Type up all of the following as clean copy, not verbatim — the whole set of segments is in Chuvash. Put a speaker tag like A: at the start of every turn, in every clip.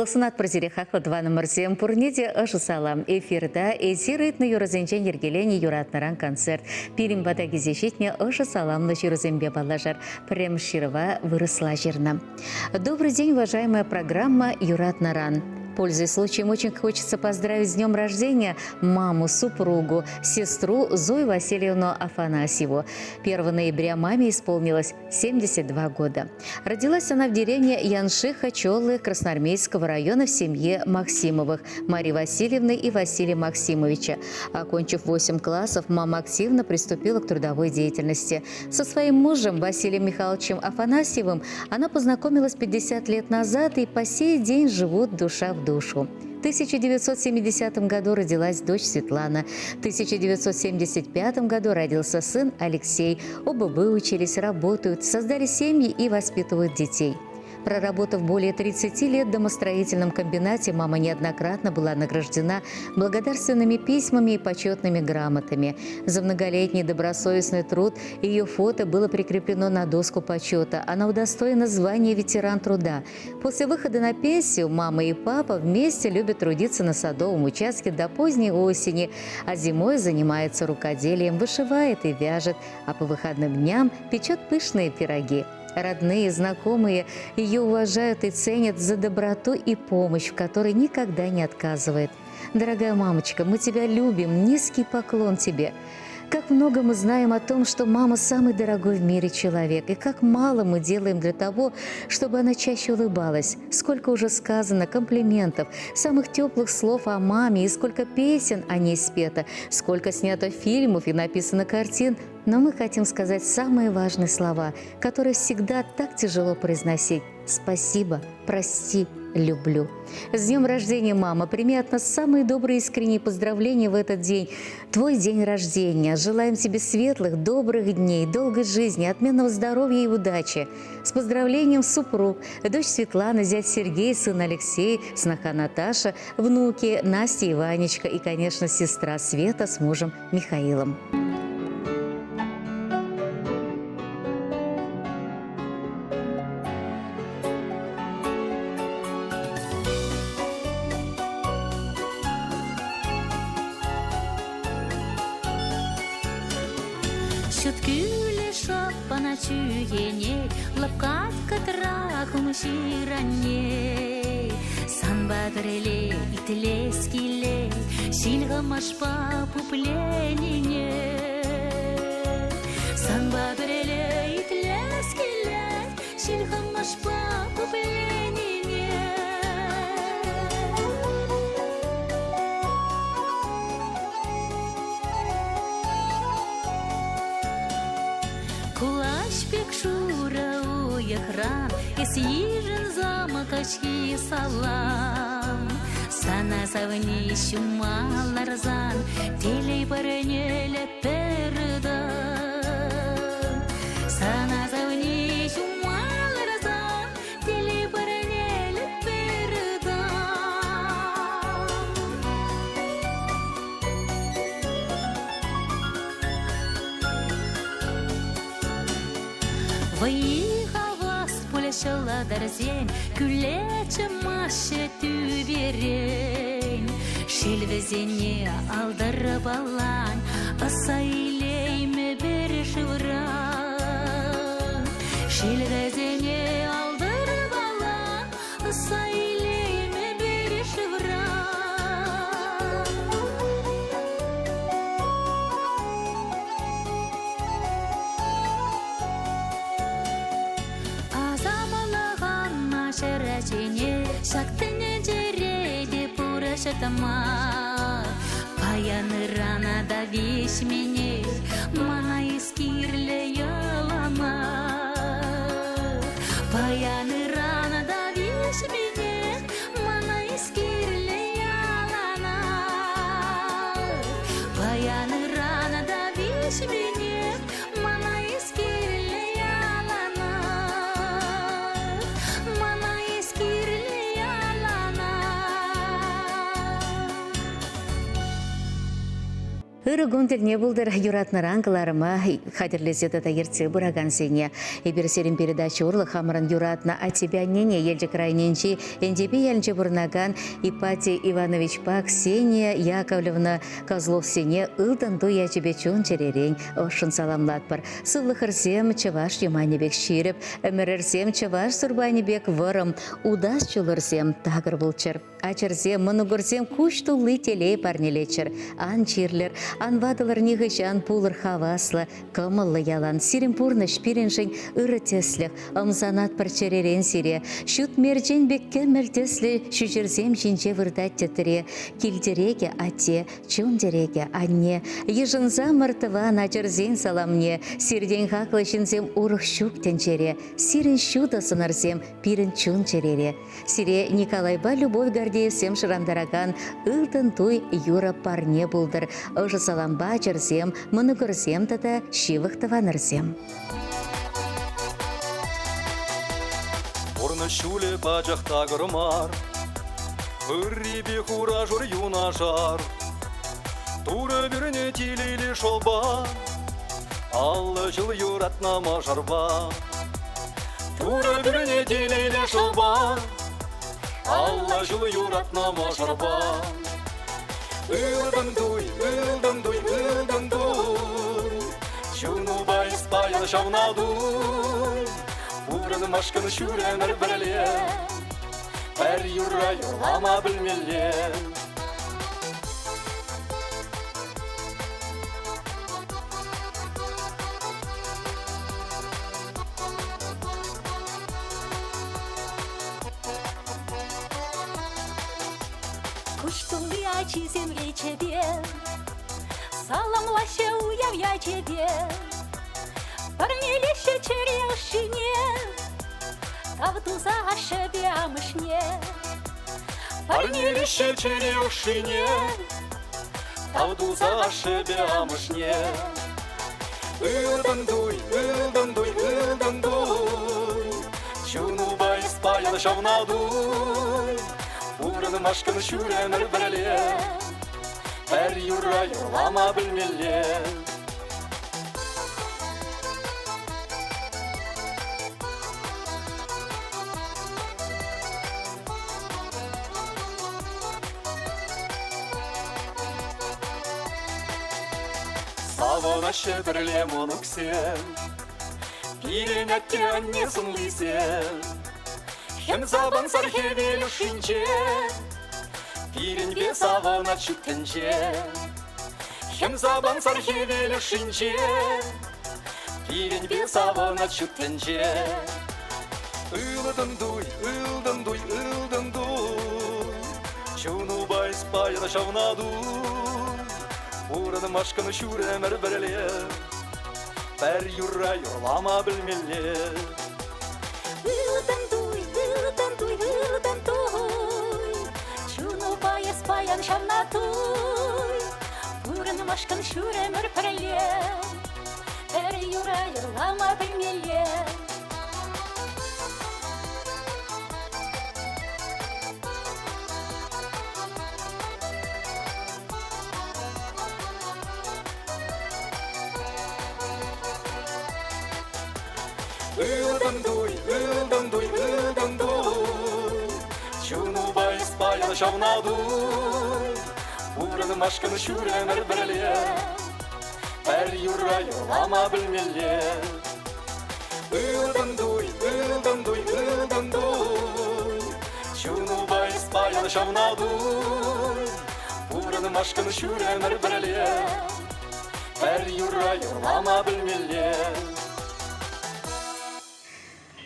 A: Сывлӑх сунатпӑр сире, хаклӑ тӑванӑмӑрсем. Пурне те ӑшӑ салам. Эфирта эсир ыйтнӑ юрӑсенчен йӗркеленӗ юратнӑран концерт. Пирӗн пата килсе ҫитнӗ ӑшӑ саламлӑ ҫырусемпе паллашар. Пӗрремӗш ҫырӑва вырӑсла ҫырнӑ. Добрый день, уважаемая программа «Юратнӑран». Пользуясь случаем, очень хочется поздравить с днем рождения маму, супругу, сестру Зою Васильевну Афанасьеву. 1 ноября маме исполнилось 72 года. Родилась она в деревне Яншиха Чолы Красноармейского района в семье Максимовых, Марии Васильевны и Василия Максимовича. Окончив 8 классов, мама активно приступила к трудовой деятельности. Со своим мужем Василием Михайловичем Афанасьевым она познакомилась 50 лет назад и по сей день живут душа в душу. В 1970 году родилась дочь Светлана. В 1975 году родился сын Алексей. Оба выучились, работают, создали семьи и воспитывают детей. Проработав более 30 лет в домостроительном комбинате, мама неоднократно была награждена благодарственными письмами и почетными грамотами. За многолетний добросовестный труд ее фото было прикреплено на доску почета. Она удостоена звания ветеран труда. После выхода на пенсию мама и папа вместе любят трудиться на садовом участке до поздней осени, а зимой занимается рукоделием, вышивает и вяжет, а по выходным дням печет пышные пироги. Родные, знакомые ее уважают и ценят за доброту и помощь, в которой никогда не отказывает. Дорогая мамочка, мы тебя любим, низкий поклон тебе. Как много мы знаем о том, что мама самый дорогой в мире человек, и как мало мы делаем для того, чтобы она чаще улыбалась. Сколько уже сказано комплиментов, самых теплых слов о маме, и сколько песен о ней спето, сколько снято фильмов и написано картин. Но мы хотим сказать самые важные слова, которые всегда так тяжело произносить. Спасибо, прости, люблю. С днем рождения, мама! Прими от нас самые добрые искренние поздравления в этот день. Твой день рождения. Желаем тебе светлых, добрых дней, долгой жизни, отменного здоровья и удачи. С поздравлением супруг, дочь Светлана, зять Сергей, сын Алексей, сноха Наташа, внуки Настя и Ванечка и, конечно, сестра Света с мужем Михаилом.
B: Ҫут кӳлӗ шӑппӑна чӳхенет, лӑпкать кӑтрахӑм ҫыранне. Санпа пӗрле итлес килет ҫил хӑмӑшпа пупленине. Санпа пӗрле итлес килет ҫил хӑмӑшпа пупленине. Кулач пек шурӑ уйӑхран эс йышӑнсам каҫхи салам. Сана савни ҫума ларсан телей парнелӗ пӗр ытам. Сана савни ҫума ларсан телей парнелӗ пӗр ытам. Вӑй-хавас пуль ҫӑлтӑрсем кӳлечӗ маҫҫӗ тӳперен. Шел вӗсене алтӑрпалан ӑса илеймӗ пӗр шывран. Шел вӗсене алтӑрпалан ӑса илеймӗ пӗр шывран. Асамлӑханна ҫӗрӗҫене ҫак тӗнчере те пур ҫӑтма. Паян ырана та виҫмене мана эс кирлӗ ялана. Паян ырана та виҫмене мана эс кирлӗ ялана. Паян ырана та виҫмене мана эс кирлӗ ялана. Мана эс кирлӗ ялана.
A: Ырӑ кун тӗлне пултӑр юратнӑран кӑларӑма хатӗрлесе тата ертсе пыракансене. Эпир сирӗн передача урлӑ хамӑрӑн юратнӑ аттепе аннене Елчӗк районӗнчи Энтепе ялӗнче пурӑнакан Ипатий Ивановичпа Ксения Яковлевна Козловсене ылтӑн туй ячӗпе чун-чӗререн ӑшшӑн саламлатпӑр. Сывлӑхӑрсем чӑваш юманӗ пек ҫирӗп, ӗмӗрӗрсем чӑваш сурпанӗ пек вӑрӑм, утас ҫулӑрсем такӑр пулччӑр. Ачӑрсем, мӑнукӑрсем куҫ тулли телей парнелеччӗр. Ан чирлӗр, ан ватӑлӑр нихӑҫан, пулӑр хаваслӑ, кӑмӑллӑ ялан. Сирӗн пурнӑҫ пирӗншӗн ырӑ тӗслӗх, ӑмсанатпӑр чӗререн сире. Ҫут мерчен пек кӗмӗл тӗслӗ ҫӳҫӗрсем ҫинче выртать тӗтре. Кил тӗрекӗ, атте, чун тӗрекӗ, анне. Йышӑнсамӑр тӑван ачӑрсен саламне. Сиртен хаклӑ ҫынсем урӑх ҫук тӗнчере. Сирӗн ҫутӑ сӑнарсем пирӗн чун-чӗрере. Сире Николайпа Любовь Гордеевсем шӑрантаракан Ылтӑн туй юрӑ парне пултӑр. Ӑшӑ салампа ачӑрсем, мӑнукӑрсем тата ҫывӑх тӑванӑрсем.
C: Пурнӑҫ ҫулӗ пачах такӑр мар, Ыррипе хура-шур юнашар. Турӑ пӳрнӗ телейлӗ шӑлпа, 50 ҫул юратнӑ мӑшӑрпа. Турӑ пӳрнӗ телейлӗ шӑлпа, 50 ҫул юратнӑ мӑшӑрпа. Ылтӑн туй, ылтӑн туй, ылтӑн туй, Чунупа эс паян ҫавна туй. Пурӑнмашкӑн ҫӳремӗр пӗрле, Пӗр юрра юрлама пӗлмелле.
B: Куҫ тулли ачисем речӗпе Саламлаҫҫӗ уяв ячӗпе. Парнелеҫҫӗ чӗре ӑшшине, Тав туса ашшӗпе амӑшне.
C: Парнелеҫҫӗ чӗре ӑшшине, Тав туса ашшӗпе амӑшне. Ылтӑн туй, ылтӑн туй, ылтӑн туй, Чунупа эс паян ҫавна туй. Пурӑнмашкӑн ҫӳремӗр пӗрле, Пӗр юрра юрлама пӗлмелле. Савӑнаҫҫӗ пӗрле мӑнуксем, Пирӗн атте-анне сӑнлисем. Хӗм сапӑнсӑр хӗвел ӑшшинче Пирӗнпе савӑнать ҫут тӗнче. Хӗм сапӑнсӑр хӗвел ӑшшинче Пирӗнпе савӑнать ҫут тӗнче. Ылтӑн туй, ылтӑн туй, ылтӑн туй, Чунупа эс паян ҫавна туй. Пурӑнмашкӑн ҫур ӗмӗр пӗрле, Пӗр юрра юрлама пӗлмелле.
B: Ылтӑн туй, ылтӑн туй, ылтӑн туй, Чунупа эс паян ҫавна туй. Пурӑнмашкӑн ҫур ӗмӗр пӗрле, Пӗр юрра юрлама пӗлмелле.
C: Ылтӑн туй, ылтӑн туй, ылтӑн туй, Чунупа эс паян ҫавна туй. Пурӑнмашкӑн ҫур ӗмӗр пӗрле, Пӗр юрра юрлама пӗлмелле. Ылтӑн туй, ылтӑн туй, ылтӑн туй, Чунупа эс паян ҫавна туй. Пурӑнмашкӑн ҫур ӗмӗр пӗрле, Пӗр юрра юрлама пӗлмелле.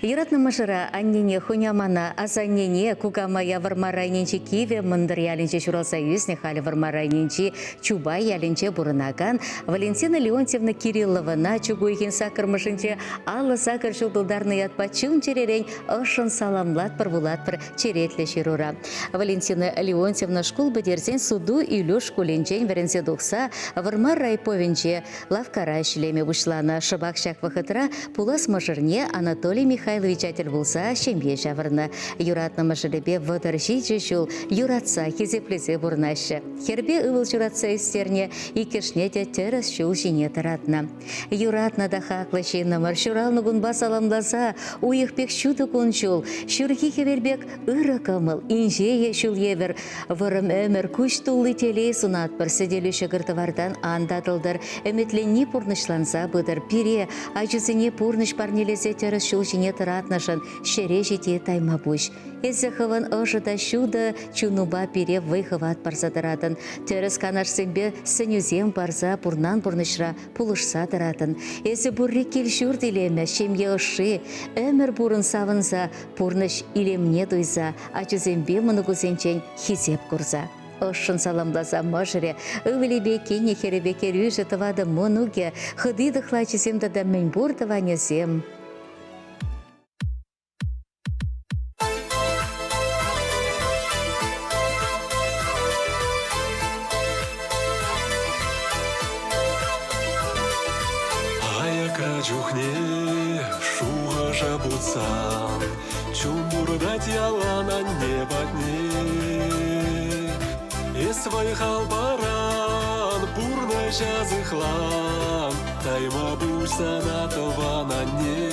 A: Юратнӑ мӑшӑра, аннене, хунямана, асаннене, кукамая Вӑрмар районӗнчи Кивӗ Мӑнтӑр ялӗнче ҫуралса ӳснӗ, халӗ Вӑрмар районӗнчи Чупай ялӗнче пурӑнакан Валентина Леонтьевна Кирилловӑна чӳк уйӑхӗн саккӑрмӗшӗнче 58 ҫул тултарнӑ ятпа чун-чӗререн ӑшшӑн саламлатпӑр, вулатпӑр черетлӗ ҫырура. Валентина Леонтьевна шкул пӗтерсен суту-илӳ шкулӗнчен вӗренсе тухса Вӑрмар райповӗнче лавккара ӗҫлеме пуҫланӑ. Шӑпах ҫак вӑхӑтра пулас мӑшӑрне Анатолий Михайлович. Михайловича тӗл пулса ҫемье ҫавӑрнӑ. Юратнӑ мӑшӑрӗпе 37 ҫул юратса, хисеплесе пурӑнаҫҫӗ. Хӗрпе ывӑл ҫуратса ӳстернӗ, иккӗшне те тӗрӗс ҫул ҫине тӑратнӑ. Юратнӑ та хаклӑ ҫыннӑмӑр ҫуралнӑ кунпа саламласа уйӑх пек ҫутӑ кун-ҫул, ҫурхи хӗвел пек ырӑ кӑмӑл, инҫе ҫул евӗр вӑрӑм ӗмӗр, куҫ тулли телей сунатпӑр, сӗтелӳ ҫӑкӑр-тӑвартан ан татӑлтӑр, ӗмӗтленни пурнӑҫланса пытӑр, пире, ачусене пурнӑҫ парнелесе тӗрӗс ҫул ҫине тӑратнӑшӑн ҫӗре ҫити тайма пуҫ. Эсӗ хӑвӑн ӑшӑ та ҫутӑ чунупа пире вӑй-хӑват парса тӑратӑн, тӗрӗс канашсемпе сӗнӳсем парса пурнан пурнӑҫра пулӑшса тӑратӑн. Эсӗ пурри кил-ҫурт илемӗ, ҫемье ӑшши, ӗмӗр пурӑн савӑнса, пурнӑҫ илемне туйса, ачусемпе мӑнукусенчен хисеп курса. Ӑшшӑн саламласа мӑшӑрӗ, ывӑлӗпе кинӗ, хӗрӗпе кӗрӳшӗ, тӑватӑ мӑнукӗ, хӑти тӑхлачисем тата мӗнпур тӑванӗсем.
D: Аякра чухне шухӑша путсан Чун туртать ялан анне патне. Эс вӑй-хал паран, пурнӑҫа сыхлан, Тайма пуҫ сана тӑван анне.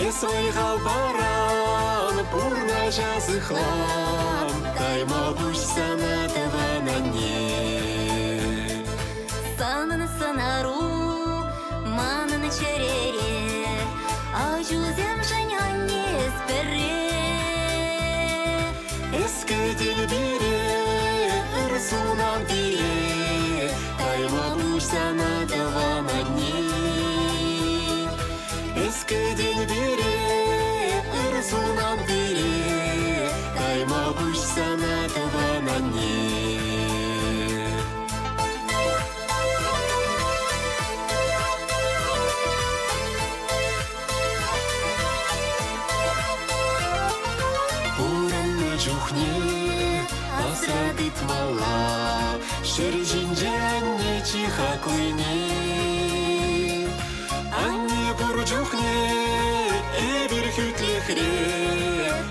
D: Эс вӑй-хал паран, пурнӑҫа сыхлан, Тайма пуҫ сана тӑван анне.
B: Санӑн сӑнару манӑн чӗрере, Ачусемшӗн анне эс пӗрре.
D: Эс кӗтен пире, ыр сунан пире, Тайма пуҫ сана тӑван анне. Эс кӗтен пире, ыр сунан пире, Тайма пуҫ сана тӑван анне. Пурӑннӑ чухне асра тытмалла ҫӗр ҫинче анне чи хаклине. Анне пур чухне эпир хӳтлӗхре,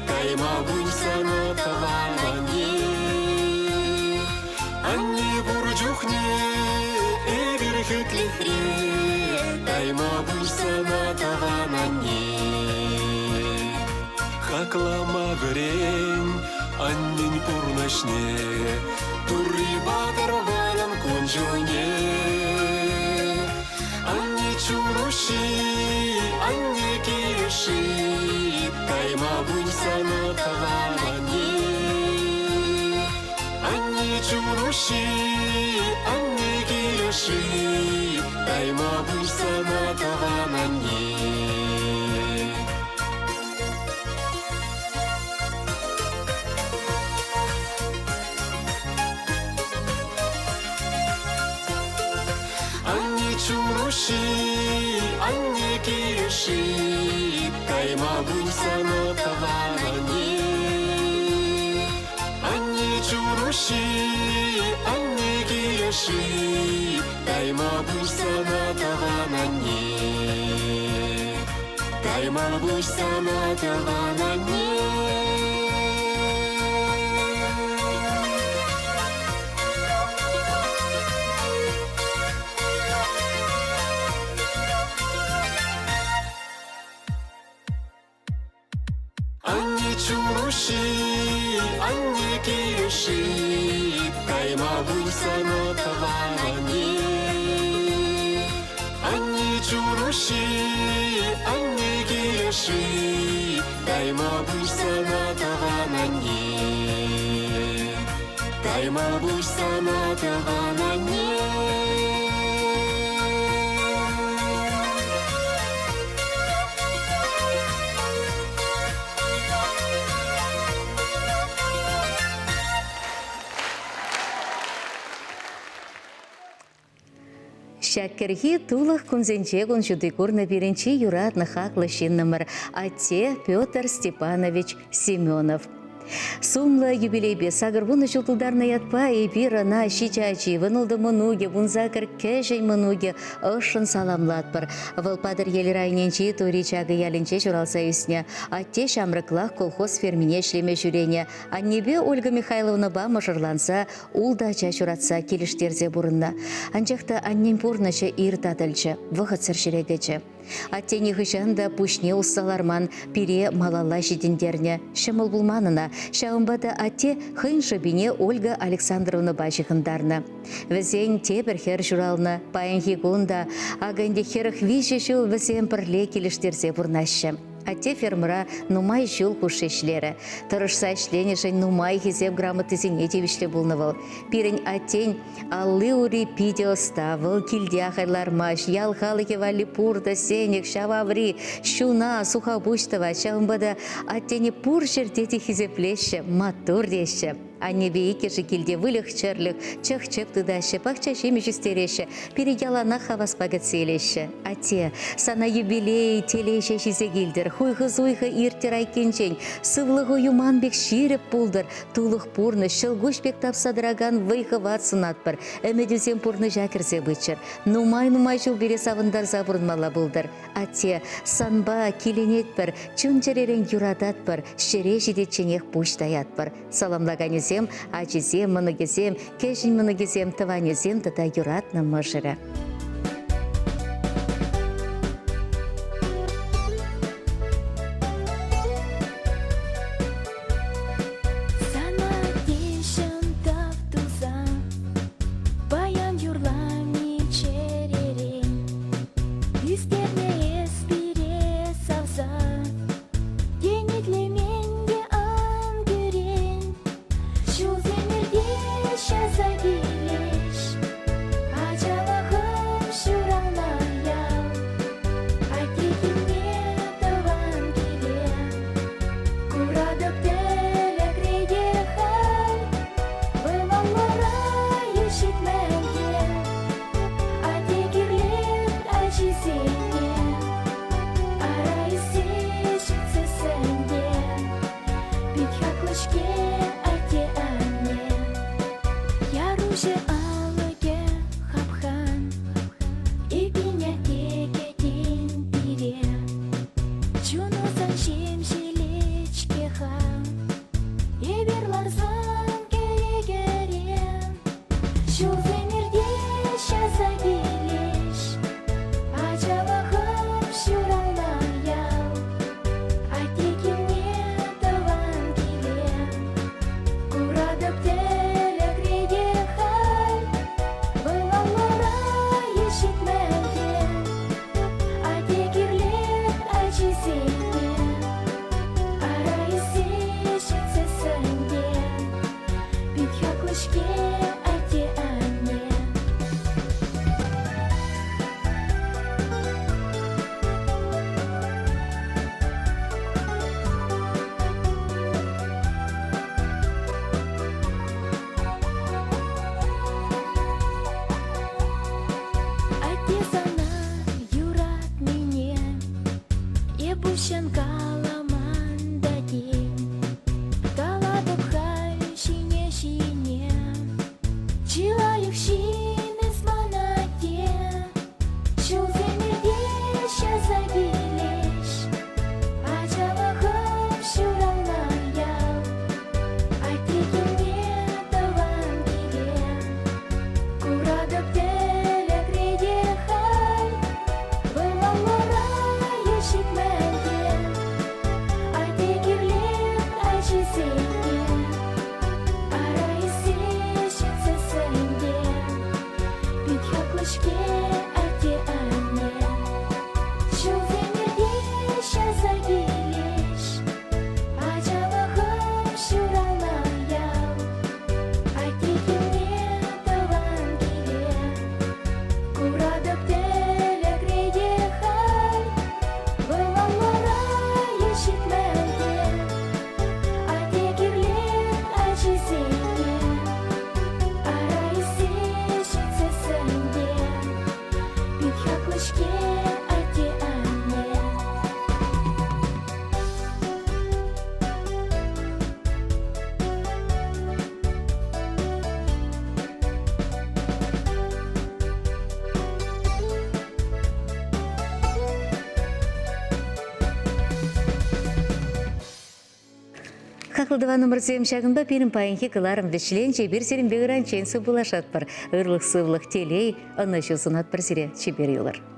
D: кайма пуҫ сана тӑван анне. Анне пур чухне эпир хӳтлӗхре, тайма пуҫ сана тӑван анне. Хаклама вӗрен аннен пурнӑҫне, Турри патӑр вӑрӑм кун-ҫулне. Анне чун уҫҫи, анне кил тайма пуҫ сана тӑван анне. Анне чун уҫҫи, анне кил тайма пуҫ сана тӑван анне. Анне чун уҫҫи, анне кил тайма пуҫ сана тӑван анне. Анне чун уҫҫи, анне кил тайма пуҫ сана тӑван анне. Тайма пуҫ сана тӑван анне. Анне чун уҫҫи, анне кил тайма пуҫ сана тӑван анне. Анне чун уҫҫи, анне кил тайма пуҫ сана тӑван анне. Тайма пуҫ сана тӑван анне.
A: Ҫак кӗрхи тулӑх кунсенче кун ҫути курнӑ пирӗн чи юратнӑ хаклӑ ҫыннӑмӑр атте Петр Степанович Семенов. Сумлӑ юбилейпе 80 ҫул тултарнӑ ятпа эпир ӑна ҫичӗ ачи, вунултӑ мӑнукӗ, вунсакӑр кӗҫӗн мӑнукӗ ӑшшӑн саламлатпӑр. Вӑл Патӑрьел районӗнчи Тури Чакӑ ялӗнче ҫуралса ӳснӗ. Атте ҫамрӑклах колхоз фермине ӗҫлеме ҫӳренӗ. Аннепе Ольга Михайловнӑпа мӑшӑрланса ултӑ ача ҫуратса килӗштерсе пурӑннӑ. Анчах та аннен пурнӑҫӗ ир татӑлчӗ, вӑхӑтсӑр ҫӗре кӗчӗ. Атте нихӑҫан та пуҫне усса ларман, пире малалла ҫитӗнтернӗ. Ҫӑмӑл пулман ӑна, ҫавӑнпа та атте хӑйӗн шӑпине Ольга Александровнӑпа ҫыхӑнтарнӑ. Вӗсен тепӗр хӗр ҫуралнӑ. Паянхи кун та акӑ ӗнтӗ 43 ҫул вӗсем пӗрле килӗштерсе пурӑнаҫҫӗ. Атте фермӑра нумай ҫул хушши ӗҫлерӗ. Тӑрӑшса ӗҫленӗшӗн нумай хисеп грамотисене тивӗҫлӗ пулнӑ вӑл. Пирӗн аттен алли-ури питӗ ӑста, вӑл килте ахаль лармасть, ял халӑхӗ валли пуртӑ, сенӗк, ҫававри, ҫуна, сухапуҫ тӑвать. Ҫавӑнпа та аттене пур ҫӗрте те хисеплеҫҫӗ, маттур теҫҫӗ. Аннепе иккӗшӗ килте выльӑх-чӗрлӗх, чӑх-чӗп тытаҫҫӗ, пахча ҫимӗҫ ӳстереҫҫӗ, пире яланах хаваспа кӗтсе илеҫҫӗ. Атте, сана юбилей телей ҫеҫ илсе килтӗр, хуйхӑ-суйхӑ ирттӗр айккинчен, сывлӑху юман пек ҫирӗп пултӑр, тулӑх пурнӑҫ, ҫӑлкуҫ пек тапса тӑракан вӑй-хӑват сунатпӑр, ӗмӗтӳсем пурнӑҫа кӗрсе пыччӑр. Нумай-нумай ҫул пире савӑнтарса пурӑнмалла пултӑр. Атте, санпа киленетпӗр, чун-чӗререн юрататпӑр, ҫӗре ҫитичченех пуҫ таятпӑр. Саламлаканӗсем, ачисем, мӑнукӗсем, кӗҫӗн мӑнукӗсем, тӑванӗсем тата юратнӑ мӑшӑрӗ.
E: Сана тиҫӗм тав туса паян юрлани чӗререн ӳстернӗ эс пире савса. Тен итлемен те ан кӳрен, ҫулсем иртеҫ, аса килеҫ. Ачалӑхӑм ҫуралнӑ ял, атте килне тӑван киле. Куратӑп тӗлӗкре те халь, вӑйланмара ҫитмӗлте. Атте кирлех ачисене. Ара ӳссе ҫитсессӗн те пит хаклӑ-ҫке атте-анне. Яр уҫӑ алӑкӗ хапхан, эпин атте кӗтен пире. Чуну сан ҫемҫелет-ҫке-ха, эпир ларсан кӗрекере. Ҫулсем иртеҫ, аса килеҫ, ачалӑхӑм ҫуралнӑ ял. Атте килне тӑван киле.
A: Хаклӑ тӑванӑмӑрсем, ҫакӑнпа пирӗн паянхи кӑларӑм вӗҫленчӗ. Эпир сирӗнпе ыранччен сывпуллашатпӑр. Ырлӑх-сывлӑх, телей, ӑнӑҫу сунатпӑр сире. Чипер юлӑр.